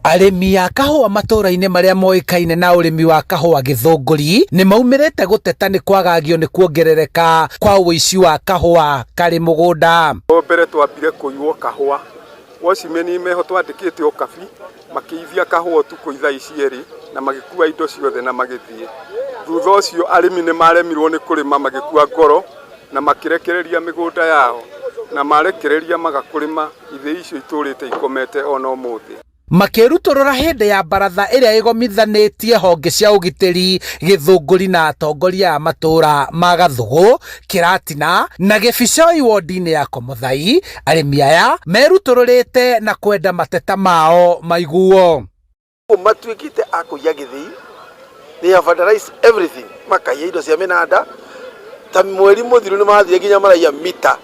Arĩmi a kahũa matũũra-inĩ marĩa moĩkaine na ũrĩmi wa kahũa Gĩthũngũri nĩ maumĩrĩte gũteta nĩ kwagagio nĩ kuongerereka kwa ũici wa kahũa karĩ mũgũnda. Mbere twambire kũiywo kahũa, watchman meho twandĩkĩte o kabi, makĩithia kahũa ũtukũ ithaa cierĩ na magĩkua indo ciothe na magĩthiĩ. Thutha ũcio arĩmi nĩ maremirwo nĩ kũrĩma magĩkua ngoro na makĩrekereria mĩgũnda yao, na marekereria maga kũrĩma, ithĩi icio itũrĩte ikomete ona ũmũthĩ. Makĩrutũrũra hĩndĩ ya baratha ĩrĩa ĩgomithanĩtie honge cia ũgitĩri Gĩthũngũri na atongoria a matũũra ma Gathũgũ, Kĩratina na Gĩbicoi wondi-inĩ ya Komothai, arĩmi aya merutũrũrĩte na kwenda mateta mao maiguo. Matuĩkĩte a kũiya gĩthĩi, they have vandalized everything, makaiya indo cia mĩnanda, ta mweri mũthiru nĩ mathire nginya maraiya mita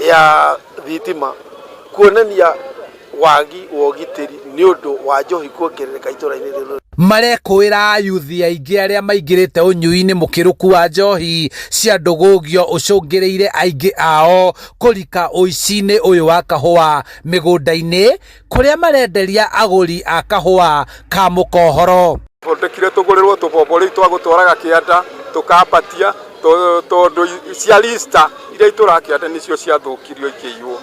ya thitima, kuonania wagi wa ũgitĩri nĩ ũndũ wa njohi kuongerereka itũra-inĩ rĩrĩ. Marekũĩra ayuthi aingĩ arĩa maingĩrĩte ũnyui-inĩ mũkĩrũku wa njohi cia ndũgũgio ũcũngĩrĩire aingĩ ao kũrika ũici-inĩ ũyũ wa kahũa mĩgũnda-inĩ kũrĩa marenderia agũri a kahũa ka mũkohoro. Thondekire tũgũrĩrwo tũbombo rĩu twa gũtwaraga kĩanda tũkambatia tondũ cia lista iria itũraga kĩanda nĩcio ciathũkirio ikĩiywo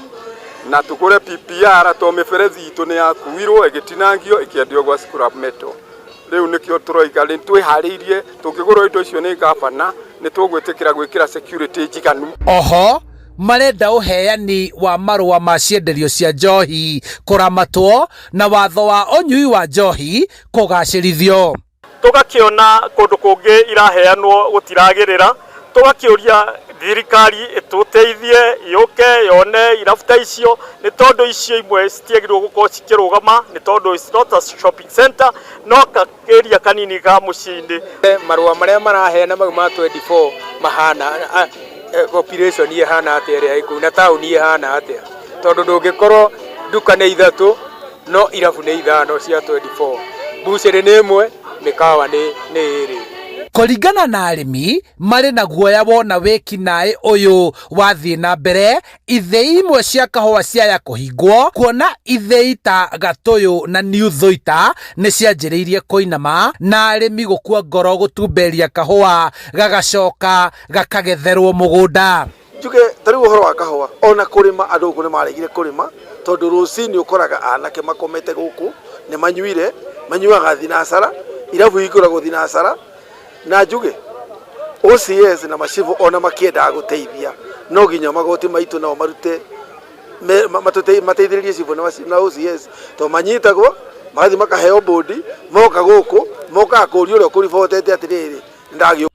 na tũgũre PPR tondũ mĩberethi itũ nĩ yakuirwo ĩgĩtinangio ĩkĩendio gwa scrap metal. Rĩu nĩkĩo tũroiga nĩ twĩharĩirie tũngĩgũrwo indo icio nĩ gavana nĩ tũgwĩtĩkĩra gwĩkĩra security njiganu. Oho marenda ũheani wa marũa ma cienderio cia njohi kũramatwo na watho wa ũnyui wa njohi kũgacĩrithio. Tũgakĩona kũndũ kũngĩ iraheanwo gũtiragĩrĩra, tũgakĩũria thirikari ĩtũteithie yũke yone irabu ta icio, nĩ tondũ icio imwe citiagĩrĩirwo gũkorwo cikĩrũgama, nĩ tondũ it's not a shopping center, no ka area kanini ka mũciĩ-inĩ. Marũa marĩa maraheana mau ma 24 mahana population ĩhana atĩa ĩrĩa ĩ kũu na taũni ĩhana atĩa, tondũ ndũngĩkorwo nduka nĩ ithatũ no irabu nĩ ithano cia 24, mbucĩrĩ nĩ ĩmwe, mĩkawa nĩ ĩrĩ. Kũringana na arĩmi, marĩ na guoya wona wĩki-naĩ ũyũ wathiĩ na mbere, ithĩi imwe cia kahũa ciaya kũhingwo kuona ithĩi ta Gatũyũ na New Thuita nĩ cianjĩrĩirie kũinama na arĩmi gũkua ngoro gũtumberia kahũa gagacoka gakagetherwo mũgũnda. Njuge ta rĩu ũhoro wa kahũa, ona kũrĩma andũ gũkũ nĩ maregire kũrĩma tondũ rũcinĩ ũkoraga anake makomete gũkũ nĩ manyuire, manyuaga thinacara, irabu ihingũragwo thinacara, na njuge OCS na macibũ ona makĩendaga gũteithia no nginya magoti maitũ nao marute mateithĩrĩrie cibũ na OCS tondũ manyitagwo magathiĩ makaheo bũndi moka gũkũ mokaga kũria ũrĩa ũkũribotete atĩrĩrĩ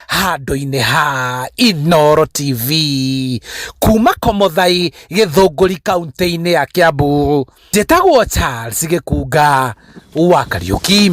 Handũ-inĩ ha Inooro TV kuma Komothai, Gĩthũngũri kauntĩ-inĩ ya Kiambu, njĩtagwo Charles Gĩkunga wa Kariũki.